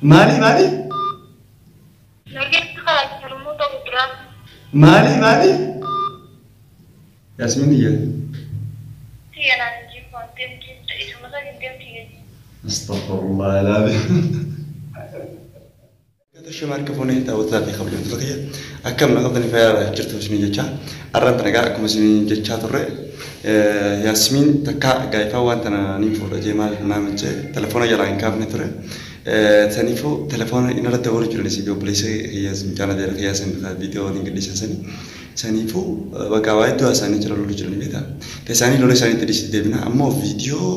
Maali maali? Maali maali? Yaasmiin tiyya. Astaghfirullah alazim. Shama harka fuunee daawwattoota fi kabajamtoota kiyya akkam na qabdanii fayyaa jirtu isinii jecha arraan tana egaa akkuma isinii jechaa turre Yaasmiin takka gaa'ifaa waan tana niin fuudha jee maal naa machee telefoona jalaa hin kaafne ture. Saniifuu telefoona inni irratti dawwalu jiran isii fi obboleessa kiyya mucaan adeera kiyyaa san viidiyoo waliin gadhiisan sanii. Saniifuu bakka waa hedduu haasa'anii jira lolu jiranii beektaa. Isaanii lola isaaniitti dhiisitti deebina ammoo viidiyoo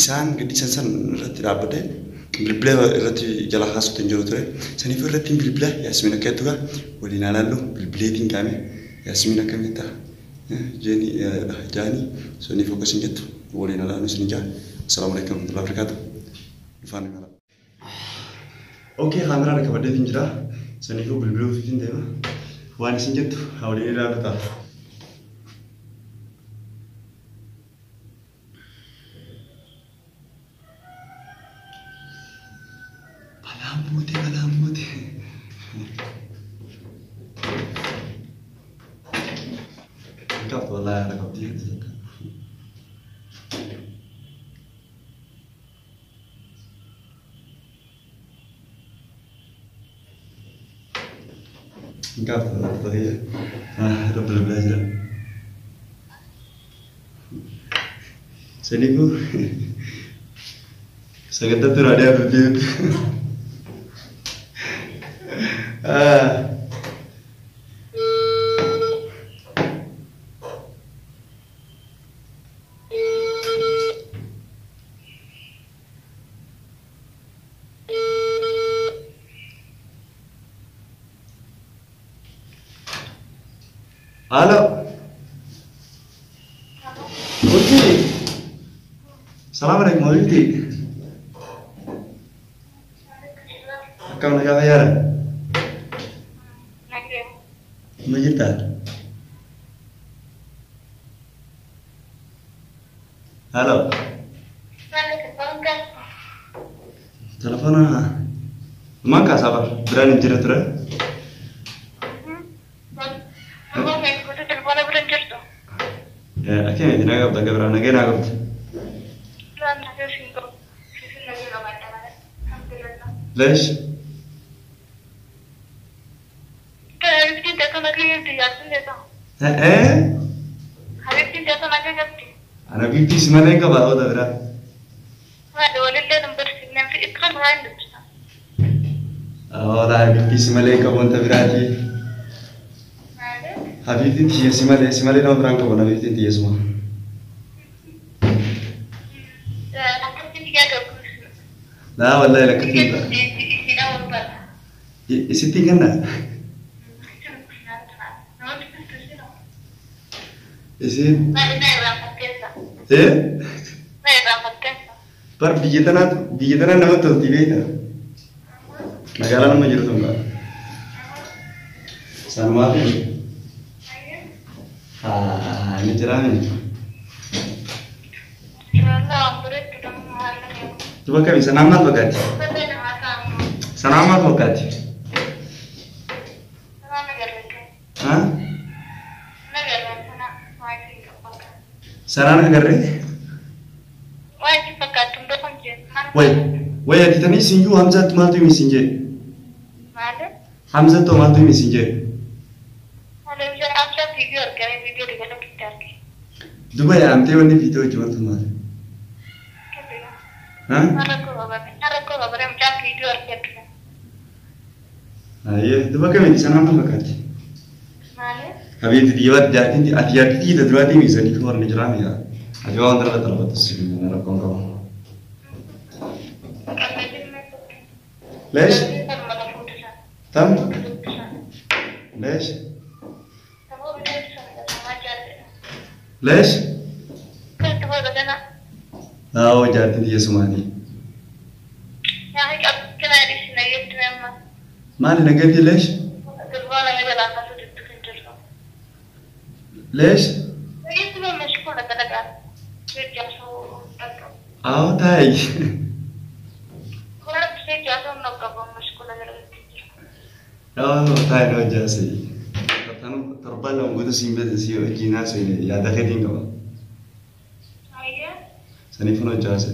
isaan gadhiisan san irratti dhaabbadhee bilbila irratti jala kaasuutti hin jiru ture. Saniifuu irratti hin bilbila Yaasmiin akka jettu gaa waliin haa laallu bilbileetiin kaame Yaasmiin akkamitti ta'a jeeni jaanii saniifuu akkas hin jettu waliin haa laallu isin jaa. Assalaamu alaikum warahmatullahi wabarakatuh. Dhufaan imala. Okay, kaameraa harka qabadheetiin jira. Saniifuu bilbiluufiitiin deema. Waan isin jettu haa waliin ilaallu ta'a. Balaan buute, balaan buute. Hin qabdu wallaahi haala qabdi. Hin qabdu wallaahi. Irra bilbilaa jira. Saniifuu sagantaa turaa dhiyaatu deemtu. Halo. Urjii. Salaam alaikum habibti. Akkam nagaa fayyaadha? Ma jirtaa? Halo. Telefoona maan kaasaa bar biraan hin jirre ture. Akkamitti nagaa qabda akka biraa nagee naa qabda. Leesh. Ana bifti si malee qaba oda biraa. Wallaahi bifti si malee qabu wanta biraati. Habiibtiin tiyya si malee si malee nama biraan qabu habiibtiin tiyya suma. Laa wallaahi lakkatti isitti hin kenna. Isiin bar biyya tanaatu biyya tanaa namatti tolti beektaa. Magaalaa nama jiru tun gaa. Sanumaaf haa ni jiraame. Duba kami sanaan maal fakkaatti? Sanaan maal fakkaatti? Haa? Sanaan agarree? Way way ati tanii sinjuu Hamzaatti maaltu himi sin jee? Hamzatti maaltu himi sin jee? Duba yaamtee wanni viidiyoo hojii wantu maali? Haa? Ayyee duba kamiiti sanaan maal fakkaatti? Habiibti tiyya jaartiin ati jaartii tiyya duraatii miisanii fi warri jiraa mi'a. Ati waan darba darbatu si rakkoon qabu. Leesh? Tam? Leesh? Leesh? Aawoo jaartiin tiyya sumaanii. Maali nagatii leesh? Leesh? Aawoo taayi. Yaa taa'ee na hojjaase. Torbaan lama guutuu siin beekte si wajjin haasofne yaada keetiin qaba. Saniif na hojjaase.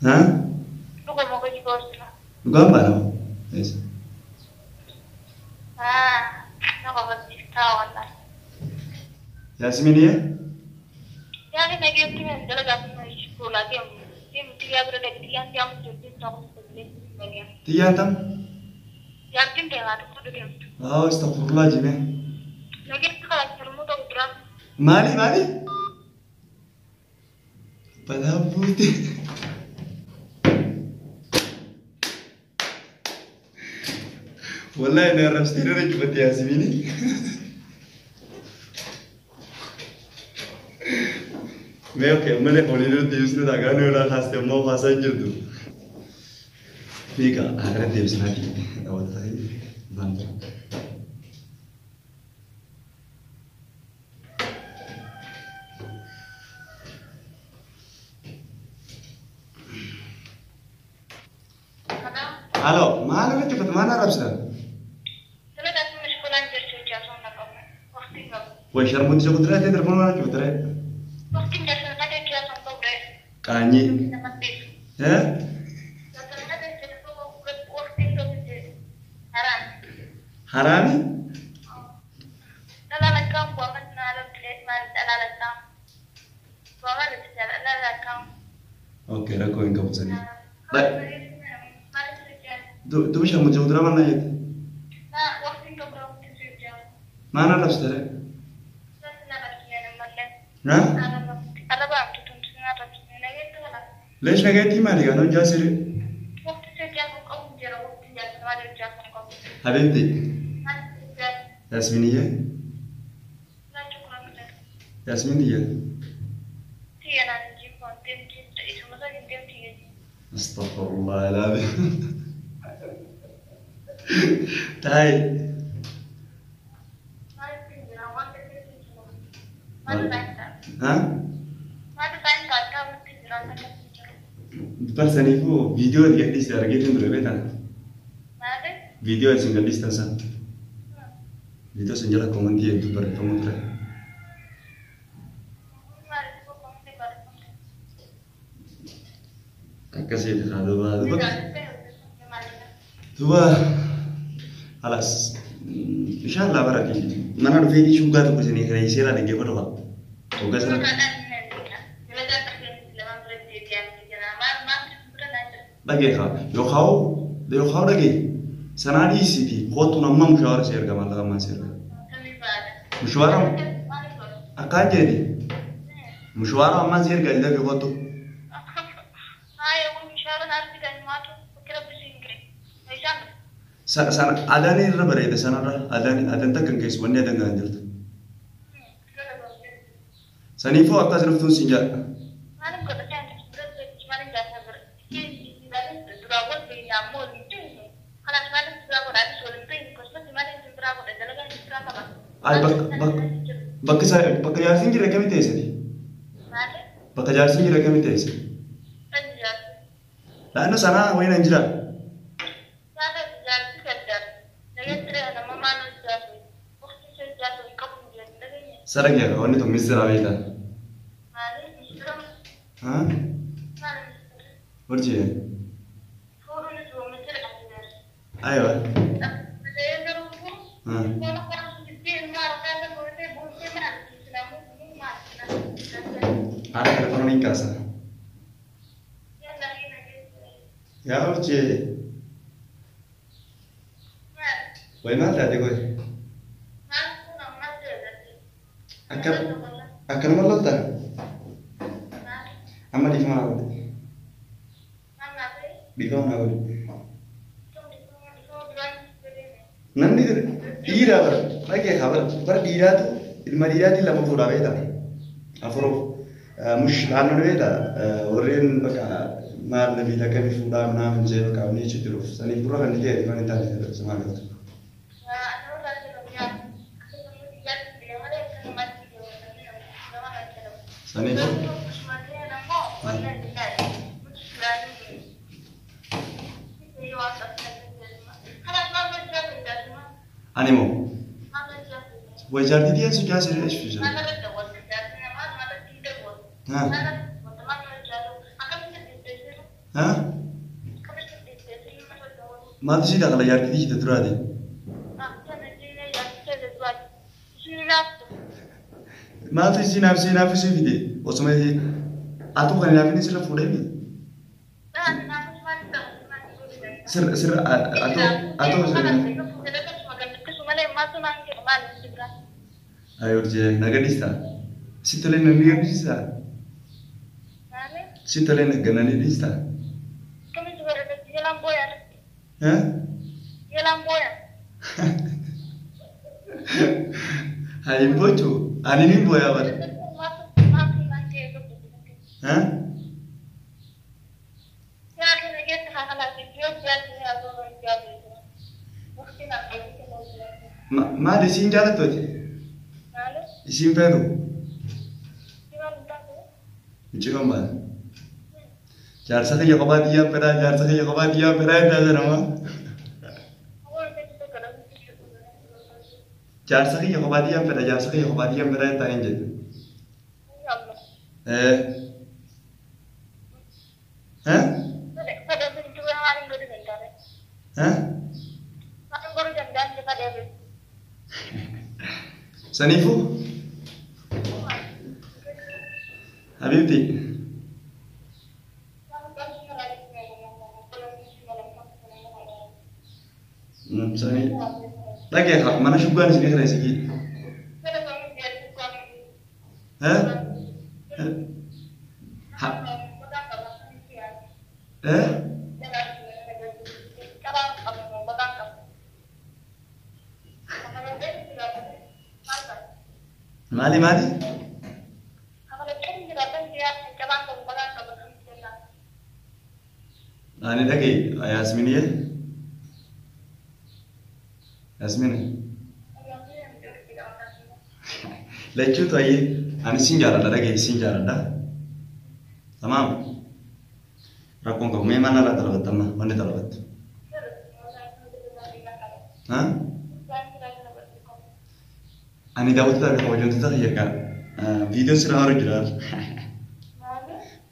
Haa? Dhugaan baana moo? Eessa? Yaasminiyee? Tiyyaan tam? Haa astaghfirullah jimee. Maali maali? Balaa buute. Wallahi na arrabsitee irra cufatte Yaasmiini. Mee okay malee olii irra deebisnee ta'a gaanii olaa kaaste ammoo kaasaa hin jirtu. Fiiga haara deebisnaati daawwattoota baanta. Halo, maal irra cufatte maal arrabsita? Way sharmuuti isa kuduraa ta'e telefoona maal cufatte ree? Qaanyii. Eh? Haraami? Okay, rakkoo hin qabu sanii. Duba sharmuuti isa kuduraa maal naa jette? Maal arrabsite ree? Na? Leesh nagayetti maali gaa hojjaa siree? Habibti. Yasminiyye? Yasminiyye? Astaghfirullah alazim. Taa'e. Ha? Barsaniifuu viidiyoo ati gadhiiste argeetiin ture beektaa? Viidiyoo isin gadhiistan san. Viidiyoo san jala koomantii hedduu barreeffamuu ture. Akkasiiti haa duuba duuba. Duuba halas inshallah barati mana dhufeetii shuggaa tokko isinii kireessee irraa dhaggeeffadhu haa. Hoggaa sana dhagee haa yookaan yookaan dhagee sanaa dhiisiiti kootu namma mushaawara si erga maallaqa ammaa si erga. Mushaawara akkaan jeeti mushaawara ammaa si erga jedhee kootu. Sana adaan irra bareeda sanarra adaan adan takka hin keessu wanni adan gaan jirtu. Saniifuu akkas dhuftuun siin jedha. Ay bakka bakka bakka isaa bakka jaarsi hin jirre akkamitti teessati? Bakka jaarsi hin jirre akkamitti teesse? Naannoo sanaa wayina hin jiraa? Sara kee wanni tun misira beektaa? Haa? Urjii. Aywa. Haa. Haadha telefoona ni kaasa. Yaa urjii. Wayi maal taate koy? Akka akkanuma lolta? Amma dhiifama naa godhi. Dhiifama naa godhi. Namni dhiiraa bara dhagee haa bara bara dhiiraatu ilma dhiiraatiin lama fuudhaa beektaa? Afuruuf mush naannoo beektaa warreen bakka maal nabii akkamii fuudhaa naamin jee bakka amni jechuun jiruuf saniif dura kan ta'e dhiifama hin taane sumaa galtu. Saniifuu. Ani moo? Way jaartii tiyya si jaasiree eessu jira? Ha? Ha? Maaltu si dhaqala jaartii tiyya duraati? Maaltu si naaf si naaf si fide? Osuma atuu kan naaf inni sirra fuudhee mi? Sirra sirra atuu atuu sirra. Ayi urjee na gadhiistaa? Si tolee na ni gadhiistaa? Si tolee na na ni dhiistaa? Eh? Hayi hin boochu. Ani nin booyaa bara. Eh? Maali isiin jaalattu ati? Isiin feetu? Mucayyoon maal? Jaarsa kiyya kophaa tiyyaan fedhaa jaarsa kiyya kophaa tiyyaan fedhaa jettaa jedhama. Jaarsa kiyya kophaa tiyyaan fedha jaarsa kiyya kophaa tiyyaan fedhaa jettaa hin jedhu. Eh. Eh? Eh? Saniifuu Habiibti. Sanii dhagee mana shuggaan isin kana isin. Eh? Ha? Eh? Maali maali? Ani dhagee Yaasminiyee? Yaasmini? Lachuutu ayyee ani sin jaaladha dhagee sin jaaladha. Tamaam. Rakkoon qabu mee mana irraa xalabatta amma wanni xalabattu. Ha? Ani daawwattoota fi kabajamtoota kiyya kaa viidiyoon siraa horu jira.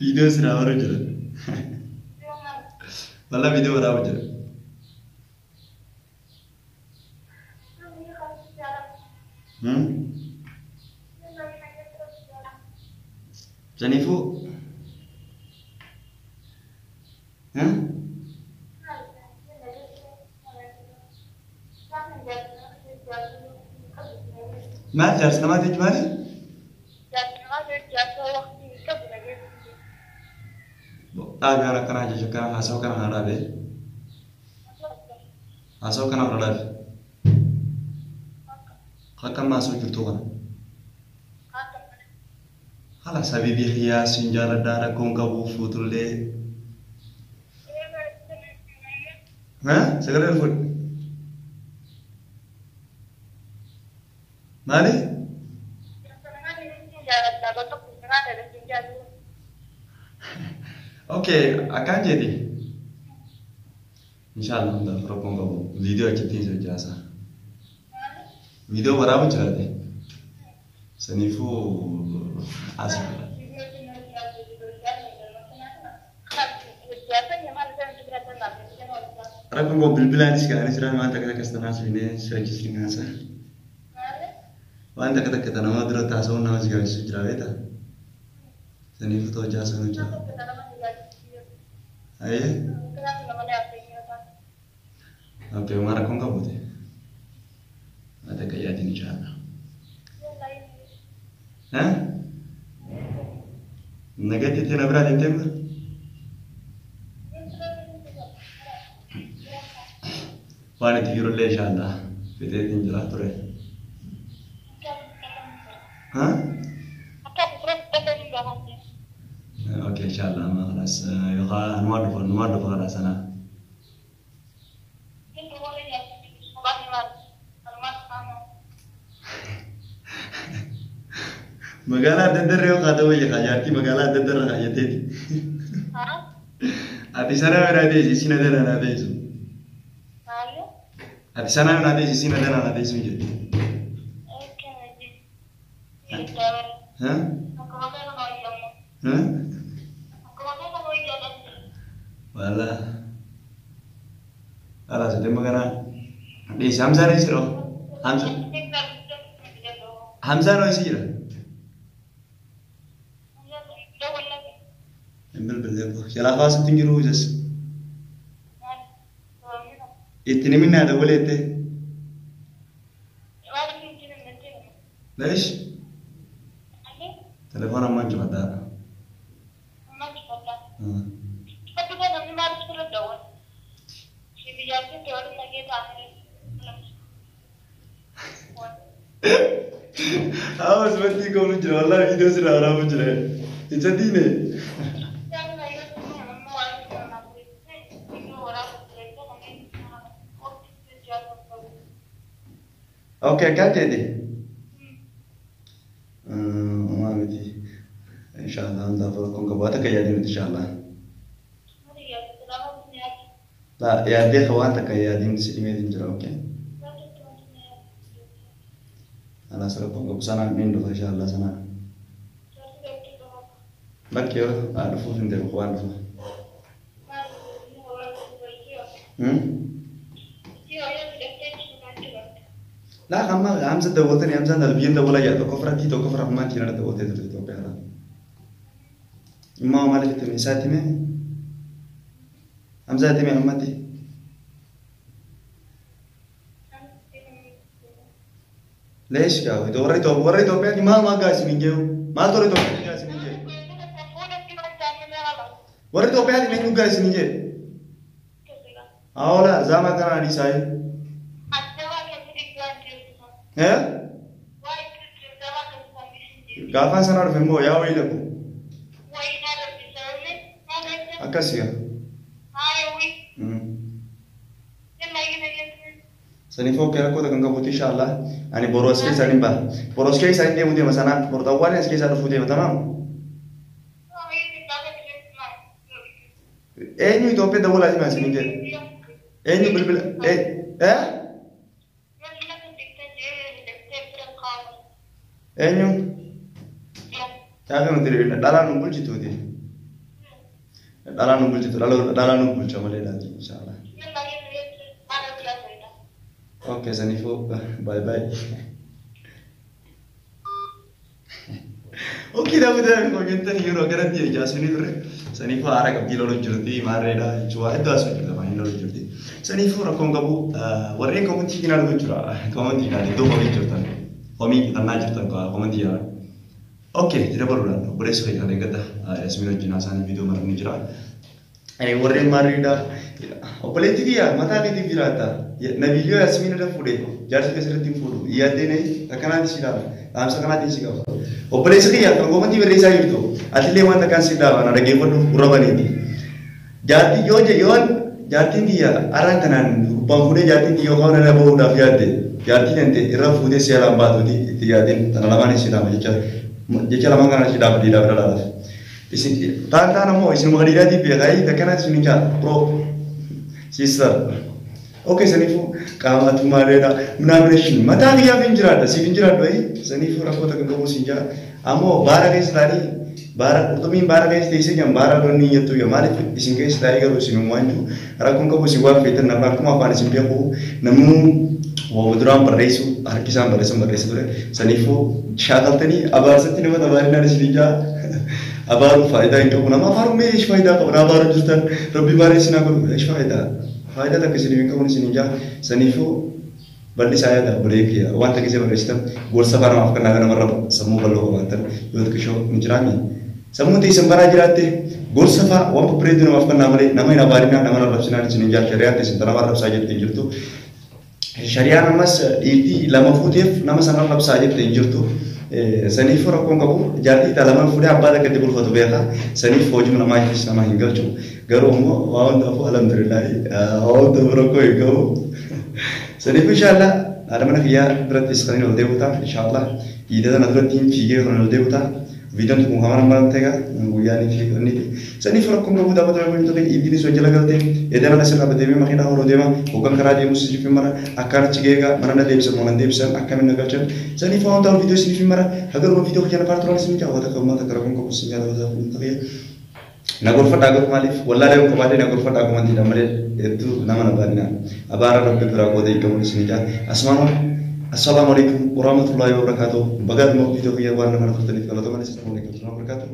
Viidiyoon siraa horu jira. Wallah viidiyoo waraabu jira. Hmm? Saniifuu hmm? Maal jaarsa namaa jechuun maali? Dhaabi waan akkanaa jechuun akkana haasawa kana haa dhaabe. Haasawa kana haa dhaabe. Akka amma haasawaa jirtu kana. Haala sabibii kiyyaa sin jaaladhaa rakkoon qabu fuutullee. Sagalee ol fuudhi. Maali? Okay, akkaan jeeti. Inshallah hundaaf rakkoon qabu. Viidiyoo achitti hin sochaasa. Viidiyoo waraabu jiraate. Saniifuu as. Rakkoon qabu bilbilaanis ka'anii jiran waan takka takka tanaas finee sochisiin haasa. Waan takka takka nama dura taasisuun nama si gaafisiisu jira beektaa? Saniifuu ta'uu jaasa hojjaa. Ayyee. Okay, waan rakkoon qabuute. Waan takka yaadin inshallah. Eh? Nagatti itti na biraa deemtee amma? Waan itti jirullee inshallah fixeetiin jira ture. Ha? Okay, inshallah amma خلاص yookaan numaa dhufa numaa dhufa خلاص ana. Magaalaa adda adda irra yoo kaate wayya kaa jaartii magaalaa adda adda irra kaayyateeti. Ati sana biraa teessi isin adda naa teessu. Ati sanaa yoo naa teessi isiin adanaa naa teessuu hin jettu. Ha? Ha? Walaa. Khalas dhimma kana dhiisi. Hamzaan eessa jira? Hamza. Hamzaan hoo eessa jira? Hin bilbilee boo. Jalaa faasitti hin jiru isas. Itti niminaa dawwaleette. Leesh? Telefoon ammaan cufadhaa. Awas wanti koonu jira wallahi viidiyoo sirraa waraabu jira. Isa diine. Okay, akkaan jeete? Homaa miti. Inshallah hundaaf rakkoon qabu. Waan takka yaadii miti inshallah. La yaaddee ka waan takka yaadiin si dhimeetiin jira okay. Alas rakkoon qabu sanaan niin dhufa inshallah sanaan. Bakki yoo dhufuuf hin deemu waan dhufa. Laa amma Hamza dawwaltanii Hamzaan dhala biyyan dawwalaa jira tokko firatti tokko fira ammaan tiina dawwaltee turte Itoophiyaa irraa. Immoo maaliif itti hime isaatti hime Hamzaa itti hime ammatti. Leesh gaa warra Itoophiyaa warra Itoophiyaatti maal maal gaa isin hin geewu maal warra Itoophiyaatti gaa isin hin geewu warra Itoophiyaatti eenyu gaa isin hin geewu. Aola zama kana dhiisaa. Eh? Gaafaan sana dhufe immoo yaa wayii dhaqu. Akkasii gaa. Saniifuu akka rakkoo kan qabuuti inshallah. Ani boru as keessaa ni baha. Boru as keessaa hin deemu deema sana. Boru xawwaan as keessaa dhufuu deema tamaam. Eenyu Itoophiyaa dawwalaa himaa isin hin jedhe. Eenyu bilbila eh eenyu Caafi nuti dhalaa nu bulchituuti. Dhalaa nu bulchitu dhalaa nu bulcha malee laati inshallah. Okay, saniifuu bye bye. Okay, daawwattoota koommentanii yeroo kanatti jaasanii ture. Saniifuu haara qabdii loluu jirti maarreedha jechuudha. Iddoo asii jirti afaan loluu jirti. Saniifuu rakkoon qabu warreen koomentii kanaa arguu jira. Koomentii kanaa iddoo komii jirtan. Komii qixannaa jirtan koomentii kanaa. Okay, itti dabaluudhaan obboleessa kee kan eeggata. Yasmiin wajjin haasaan viidiyoo marni jira. Warreen maarreedha. Obboleettii kiyya mataa keetiif jiraatta. Nabiyyoo Yasmiin irra fuudhe jaarsa keessatti hin fuudhu. Yaaddeen akkanaatti si ilaala. Dhaamsa kanaatiin si qaba. Obboleessi kiyya kan koomentii barreessaa jirtu. Atillee waan takkaan si dhaaba na dhaggeeffadhu gurra baneeti. Jaartii yoo yoon jaartiin kiyya arraan tanaan gubbaan fuudhee jaartiin kiyya yookaan irra bahuudhaaf yaadde jaartii kan ta'e irra fuutee si alaan baatuuti itti yaadin tana lamaan si dhaaba jecha jecha lamaan kana si dhaaba dhiiraaf dhalaadhaaf. Isin taan taan ammoo isin dhiiraatiif beekaa takkanaatti isin hin jaa bro sister. Okay, saniifuu qaamatu maaleedha. Minaaminashin mataa kiyyaaf hin jiraadha. Siif hin jiraadhu ayi. Saniifuu rakkoota kan qabu siin jaa. Ammoo baara keessa taa'anii baara qurxummiin baara keessa teessee jiran baara lonni hin jettu maaliif isin keessa taa'ee garuu isin waan jiru rakkoon qabu isin waan feetan nama akkuma afaan isin beeku namuu waa duraan barreessu harki isaan barreessan barreessa ture. Saniifuu shaakaltanii abaarsatti nama tabaarinaan isin jaa. Abaaruun faayidaa hin qabu. Nama afaaruun mee ish faayidaa qaba. Nama abaaruu jirtan rabbi baara isin haa godhu ish faayidaa. Faayidaa takka isin hin qabu isin jaa. Saniifuu bal'isaa yaada obbolee kiyya waan takka isin barreessitan gorsa afaan namaaf kennaa namarra sammuu bal'oo qabaatan yoo xiqqishoo ni jiraami. Sammuun teessan baraa jiraatte gorsa fa'aa waan babbareedduu namaaf kennaa malee nama hin abaarinaa nama arrabsinaa isin jaa shari'aan teessan nama arrabsaa jettee jirtu. Shari'aan ammas dhiirtii lama fuuteef nama sana arrabsaa jettee hin jirtu. Saniif rakkoon qabu jaartii lama fuudhee abbaa takka itti bulfatu beeka. Saniif hojii namaa keessa nama hin galchu. Garuu immoo waa hundaafuu alhamdulillaahi waa hundaafuu rakkoo hin qabu. Saniif inshallah haadha mana kiyyaa birattis kan inni ol deebi'u ta'a inshallah. Iida sana duratti hin fiigee kan ol deebi'u ta'a. Viidiyoon tokko kameraan maramte egaa guyyaan fi onniti. Saniif rakkoon qabu daawwattoota kabajamtoota kiyya iiddiinis wajjala galte edana asirraa deemee makiinaa horoo deema hoggan karaa deemus isiniif mara akkaan achi ga'ee egaa mana na deebisan moo nan deebisan akkamiin na galchan saniif waan ta'uuf viidiyoo isiniif mara haga dhuma viidiyoo kiyya na faana turan isin jaa wata qabmaa takka rakkoon qabu isin jaa daawwattoota kiyya. Na gorfadhaa garuu maaliif wallaalee yoo qabaadhee na gorfadhaa komantiidhaan malee hedduu nama na baadina abaara rabbi biraa qooda eeggamuun isin ijaa asumaanuu assalaamu alaikum warahmatullaahi wabarakaatuh bagaa dhuma viidiyoo kiyya waan na faana turtaniif galatoomaa isin warahmatullaahi wabarakaatuh.